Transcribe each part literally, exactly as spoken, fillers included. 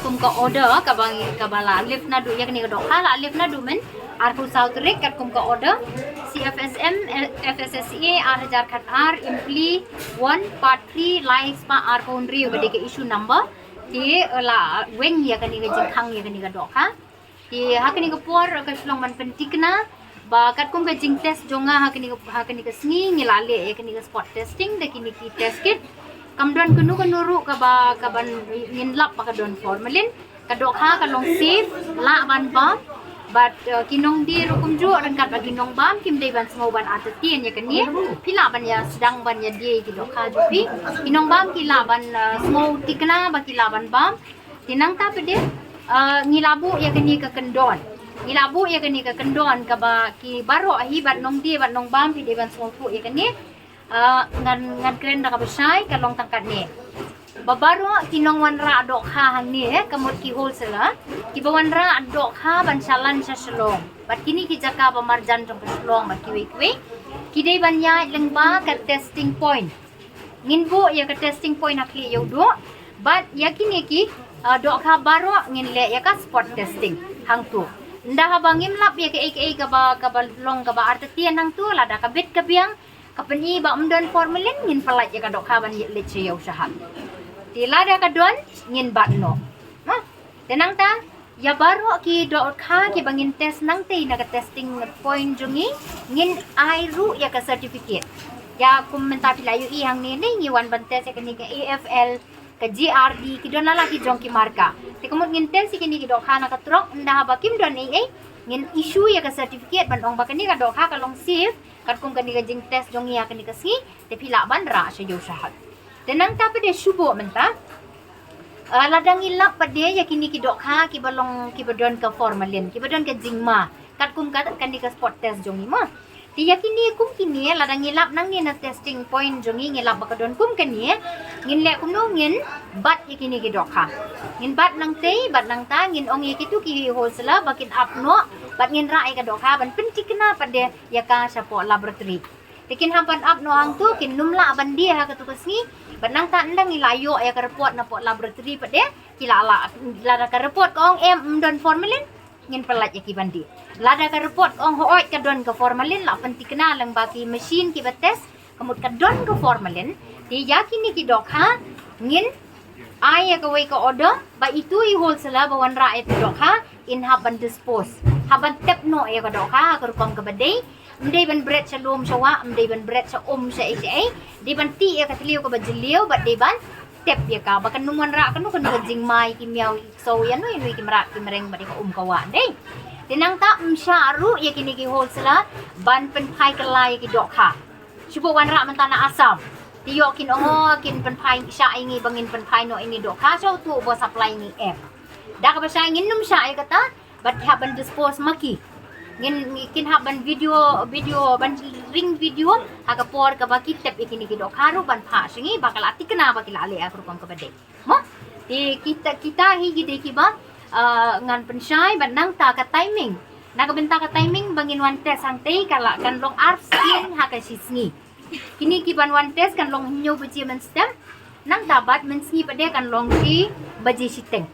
Kum ka order kaba, kaba la lift naduh ïa kane ka dohkha, la lift naduh mynta arphew saw tarik, katkum ka order C F S M, F S S A, ar hajar khat ar, Impli one, part three, lai spah arphew hynriew, ba dei ka issue number. Te, eh, la weng ïa kane ka jingkhang ïa kane ka dohkha. Te ha kane ka por ka shu long ban pynthikna ba katkum ka jingtest jong nga ha kane ka, ha kane ka sngi, ngi la leh ïa kane ka spot testing da kine ki test kit. Kam don kano kano ruh kaba, kaban ngin lap ba ka don formalin. Ka dohkha ka long safe, lah ban bam. Bad, eh, ki nongdie ruh kumjuh, ryngkat bad ki nongbam, kim dei ban sngew ban artatien ïa kane. Phi lah ban ïa sdang ban ïa die ki dohkha jong phi. Ki nongbam ki lah ban, eh, sngew thikna ba ki lah ban bam. Te nangta pat de, eh, ngi la buh ïa kane ka kyndon. Ngi la buh ïa kane ka kyndon kaba ki baroh hi, bad nongdie bad nongbam, phi dei ban sngewthuh ïa kane. Eh, ngan, ngan kren da kaba shai, ka long tang katne. Ba baroh ki nongwanrah dohkha hangne, eh, ka mut ki wholesaler, kiba wanrah dohkha ban shalan sha Shillong, bad kine ki jaka ba marjan jong ka Shillong bad kiwei kiwei, ki dei ban ïaid lyngba ka testing point. Ngin buh ïa ka testing point ha Khlieh Ïewduh, bad ïa kine ki, eh, dohkha baroh ngin leh ïa ka spot testing hangto. Ynda haba ngim lap ïa kaei kaei kaba, kaba long kaba artatien hangto, lada ka bit ka biang, ka pyni ba ym don formalin, ngin pyllait ïa ka dohkha ban leit sha ïew sha hat. Te lada ka don, ngin bat noh. Te nangta, ïa baroh ki dohkha kiba ngin test nangtei na ka testing point jong ngi, ngin ai ruh ïa ka certificate. Ïa kum mynta phi la ïohi hangne, ngi wan ban test ïa kane ka A F L, ka G R D, ki don la la ki jong ki marka. Te ka mut ngin test ïa kine ki dohkha na ka trok, ynda haba kim don ei ei, ngin issue ïa ka certificate ban ong ba kane ka dohkha ka long safe, katkum kane ka jingtest jong ngi ha kane ka sngi, te phi lah ban rah sha ïew sha hat. Te nangta pat de shu buh mynta, eh, lada ngi lap pat de ïa kine ki dohkha kiba long, kiba don ka formalin, kiba don ka jingma, katkum ka, kane ka spot test jong ngi mo. Te ïa kine kum kine, lada ngi lap nangne na testing point jong ngi, ngi lap ba ka don kum kane, ngin leh kumno? Ngin bat ïa kine ki dohkha. Ngin bat nangtei, bad nangta ngin ong ïa kito ki wholesaler ba kin ap noh, bad ngin rah ïa ka dohkha ban pynthikna pat de ïa ka shapoh laboratory. Te kin hap ban ap noh hangto, kin nym lah ban die ha kato ka sngi. Bad nangta ynda ngi la ïoh ïa ka report napoh laboratory pat de, ki la, la, lada ka report ka ong em, ym don formalin, ngin pyllait ïa ki ban die. Lada ka report ka ong hooid ka don ka formalin, la pynthikna lyngba ki machine kiba test, ka mut ka don ka formalin. Te ïa kine ki dohkha ngin ai ïa kawei ka order ba itu i wholesaler ba wanrah ïa itu dohkha, in hap ban dispose, hap ban tep noh ïa ka dohkha ha ka rukom kaba dei. Ym dei ban bret sha lum sha wah, ym dei ban bret sha um sha ei sha ei. Dei ban tih ïa ka thliew kaba jylliew, bad dei ban tep ïa ka ba kan nym wanrah kano kano ka jingma ïa ki miaw, ïa ki ksew, ïa no ïa no, ïa ki mrad ki mreng bad ïa ka um ka wah, dei. Te nangta ym shah ruh ïa kine ki wholesaler ban pynphai kylla ïa ki dohkha. Shu buh wanrah mynta na Assam, te ïoh kin ong, oh, kin pynphai shah ïa ngi ba ngin pynphai noh ïa ine i dohkha sha uto uba supply ïa ngi em. Da kaba shai ngin nym shah ïa kata, bad ki hap ban dispose ma ki. Ngin, kin hap ban video, video, ban ring video ha ka por kaba ki tep ïa kine ki dohkha ruh ban phah sha ngi ba ka la thikna ba ki la leh ha ka rukom kaba dei. Mo? Te kita, kita hi ki dei kiba, ah, ngan pynshai. Bad nangta ka timing, na ka bynta ka timing ba ngin wan test hangtei, ka la kan long arphew sien ha ka shi sngi. Kine ki ban wan test kan long hynñiew baje mynstep. Nangta bad mynsngi pat de kan long shi baje shiteng.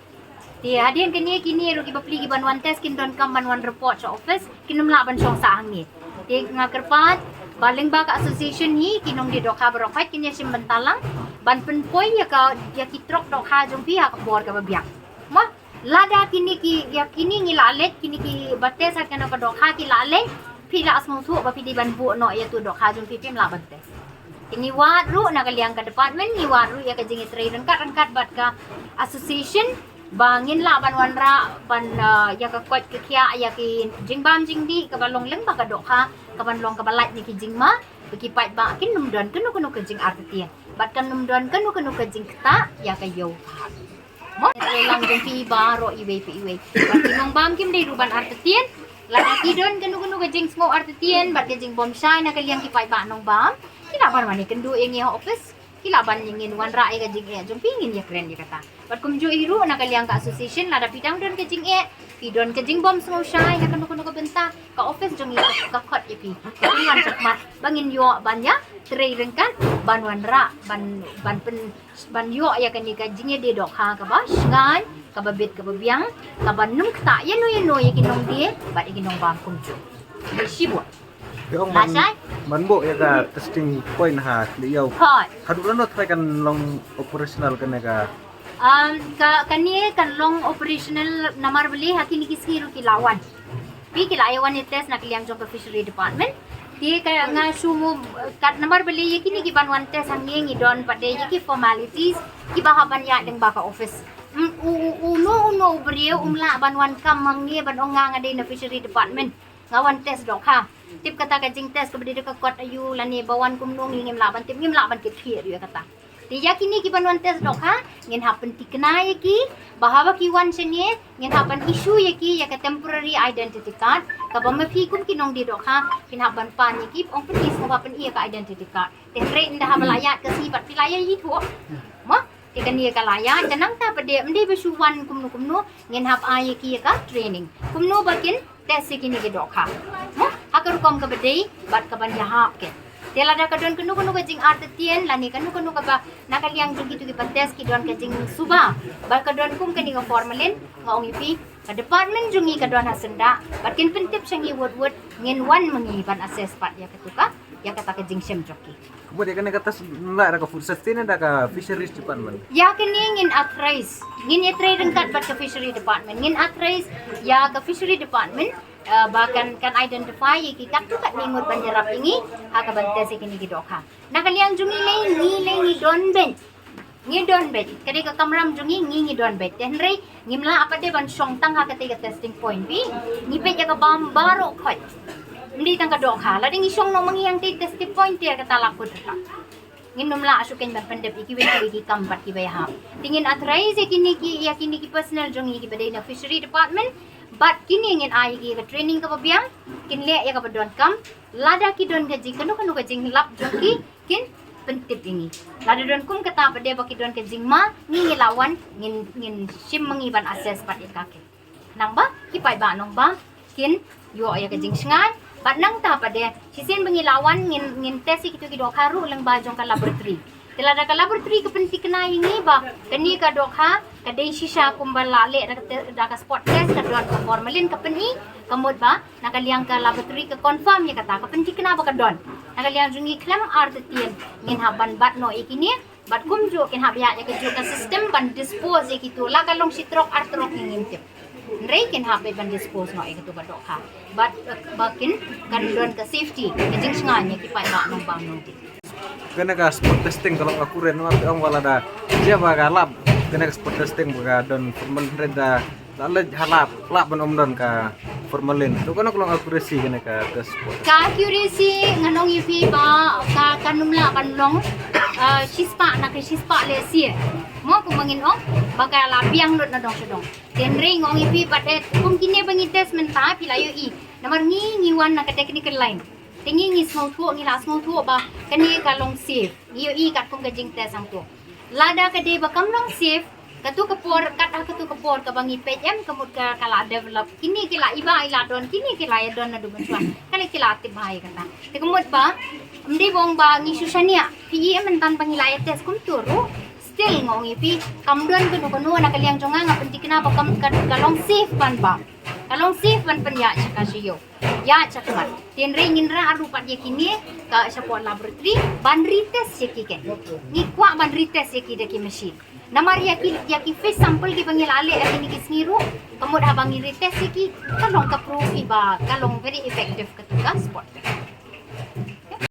Te hadien kane, kine ruh ki bapli ki ban wan test kin donkam ban wan report sha office, kin nym lah ban shong sah hangne. Te nga kyrpad ba lyngba ka association hi, ki nongdie dohkha baroh pat kin ïa shim bynta lang ban pynpoi ïa ka, ïa ki trok dohkha jong phi ha ka por kaba biang. Mo? Lada kine ki, ïa kine ngi la leit, kine kiba test ha kano ka dohkha ki la leit, phi la sngewthuh ba phi dei ban buh noh ïa tu dohkha jong phi, phim lah ban test. Te ngi wad ruh na ka liang ka department, ngi wad ruh ïa ka jingïatrei ryngkat ryngkat bad ka association ba ngin lah ban wanrah ban, uh, ïa ka koit ka khiah ïa ki jingbam jingdih kaba long lyngba ka dohkha, kaban long kaba lait na ki jingma, ba ki paidbah kin nym don kano kano ka jingartatien bad kan nym don kano kano ka jingktah ïa ka ïew. Mo, lang jong phi baroh iwei pa iwei. Bad ki nongbam kim dei ruh ban artatien. Lada ki don kano kano ka jingsngew artatien bad ka jingbymshai na ka liang ki paidbah nongbam, ki lah ban wan ïakynduh ïa ngi ha office. Ki lah ban ïa ngin wanrah ïa ka jingeh jong phi, ngin ïakren ïa kata. Bad kumjuh hi ruh na ka liang ka association, lada phi dang don ka jingeh, phi don ka jingbym sngewshai ha kano kano ka bynta, ka office jong ngi ka khot ïa phi. Phin wan shakhmat ba ngin ïoh ban ïatrei ryngkat, ban wanrah, ban ban pyn ban ïoh ïa kane ka jingïadei dohkha kaba shngaiñ, kaba bit, kaba biang, kaba nym ktah ïano ïano ïa ki nongdie bad ïa ki nongbam kumjuh. Dei shibun. Ïa ong ban, ban buh ïa ka testing point ha Khlieh Ïew. Hooid. Haduh lano tharai kan long operational kane ka? Um, ka, kane kan long operational namar balei ha kine ki sngi ruh ki la wan. Phi, ki la ïa wan ïa test na ka liang jong ka fishery department. Te ka nga shu mu kat namar balei ïa kine ki ban wan test hangne ngi don pat de ïa ki formalities kiba hap ban ïaid lyngba ka office. Mm, u, u, uno uno u briew um lah ban wan kam hangne ban ong nga nga dei na fishery department, nga wan test dohkha. Tip kata ka jingtest kaba dei da ka kot aïu lane ba wan kumno, ngi ngim lah ban tip, ngim lah ban tip khia ruh ïa kata. Te ïa kine ki ban wan test dohkha ngin hap pynthikna ïa ki ba haba ki wan shane ngin hap ban issue ïa ki ïa ka temporary identity card, kaba ma phi kum ki nongdie dohkha phin hap ban pan ïa ki, ong phi sngewbha pyni ïa ka identity card. Te hynrei ynda haba la ïaid ka sngi pat phi la ïa ithuh. Mo? Te kane ka la ïaid, te nangta pat de ym dei ba shu wan kumno kumno, ngin hap ai ïa ki ïa ka training kumno ba kin test ïa kine ki dohkha. Mo? Ha ka rukom kaba dei bad kaban ïahap ki. Te lada ka don kano kano ka jingartatien lane kano kano kaba na ka liang jong kito kiba test ki don ka jingsuba ba ka don kum kane ka formalin, nga ong ïa phi ka department jong ngi ka don ha syndah bad kin pyntip sha ngi wut wut, ngin wan ma ngi ban assess pat ïa katu ka, ïa kata ka jingshem jong ki. Kumba ïa kane ka test, la da ka food safety ne da ka fisheries department? Ïa kane ngin authorize, ngin ïatrei ryngkat bad ka fishery department, ngin authorize ïa ka fishery department, eh, ba kan, kan identify ïa ki katto katne ngut ban ïarap ïa ngi ha kaban test ïa kine ki dohkha. Na ka liang jong ngi lei, ngi lei ngi don beit, ngi don beit, ka dei ka kamram jong ngi, ngi ngi don beit. Te hynrei ngim lah pat de ban shong tang ha katei ka testing point, phi, ngi peit ïa ka bam baroh khoit. Ym dei tang ka dohkha, lada ngi shong noh ma ngi hangtei testing point te kata la kut rta. Ngin nym lah shuh kein ban pyndep ïa kiwei kiwei ki kam pat kiba ïahap. Te ngin authorize ïa kine ki, ïa kine ki personnel jong ngi kiba dei na fishery department bad kine ngin ai ïa ki ka training kaba biang, kin leh ïa kaba donkam. Lada ki don ka jing kano kano ka jinglap jong ki, kin pyntip ïa ngi. Lada don kum kata pat de ba ki don ka jingma, ngi ngi la wan, ngin, ngin shim ma ngi ban assess pat ïa ka ki. Nangba ki paidbah nongbam kin ïoh ïa ka jingshngaiñ. Bad nangta pat de shisien ba ngi la wan ngin, ngin test ïa kito ki dohkha ruh lyngba jong ka laboratory. Te lada ka laboratory ka pynthikna ïa ngi ba kane ka dohkha ka dei shisha kumba la leh da ka te-, da ka spot test, ka don ka formalin ka pyni, ka mut ba na ka liang ka laboratory ka confirm ïa kata, ka pynthikna ba ka don. Na ka liang jong ngi khlem artatien ngin hap ban bat noh ïa kine. Bad kumjuh kin hap ïa, ïa kajuh ka system ban dispose ïa kito, la ka long shi trok ar trok ngi ngim tip. Hynrei kin hap beit ban dispose noh ïa kito ka dohkha. Bad, eh, ba kin kan don ka safety, ka jingshngaiñ ïa ki paidbah nongbam nongdie. Kane ka spot testing ka long akure, namar phi ong ba lada jia ba ka lab, kane ka spot testing ba ka don formalin, hynrei da la leit ha lab, lab ban ym don ka formalin. To kano ka long accuracy kane ka test spot? Ka accuracy ngan ong ïa phi ba ka, kan ym lah ban long, ah, shispah na ka shispah lehse. Mo, kumba ngin ong ba ka la biang lut na dong sha dong. Te hynrei nga ong ïa phi pat de kum kine ba ngi test mynta phi la ïohi. Namar ngi ngi wan na ka technical line. Te ngi ngi sngewthuh, ngi la sngewthuh ba kane ka long safe. Ngi ïohi katkum ka jingtest hangto. Lada ka dei ba kam long safe, katu ka por, kat ha katu ka por kaba ngi peit em, ka mut ka, ka la develop. Kine ki la iba i la don, kine ki la ïa don naduh mynshuwa. Ka la ki la tip bha ïa kata. Te ka mut ba ym dei ba ong ba ngi shu shaniah. Phi i em, mynta ba ngi la ïa test kumto ruh, still nga ong ïa phi, kam don kano kano, na ka liang jong nga nga pynthikna ba kam, ka, ka long safe ban bam. Ka long safe ban pynïaid sha ka sha ïew. Ïaid sha khmat. Te hynrei ngin rah ruh pat ïa kine ka shapoh laboratory ban retest ïa ki, kein. Ngi kwah ban retest ïa ki da ki machine. Namar ïa ki, ïa ki fish sample kiba ngi la leh ha kine ki sngi ruh, ka mut haba ngi retest ïa ki, ka long ka proof iba ka long very effective katu ka spot test.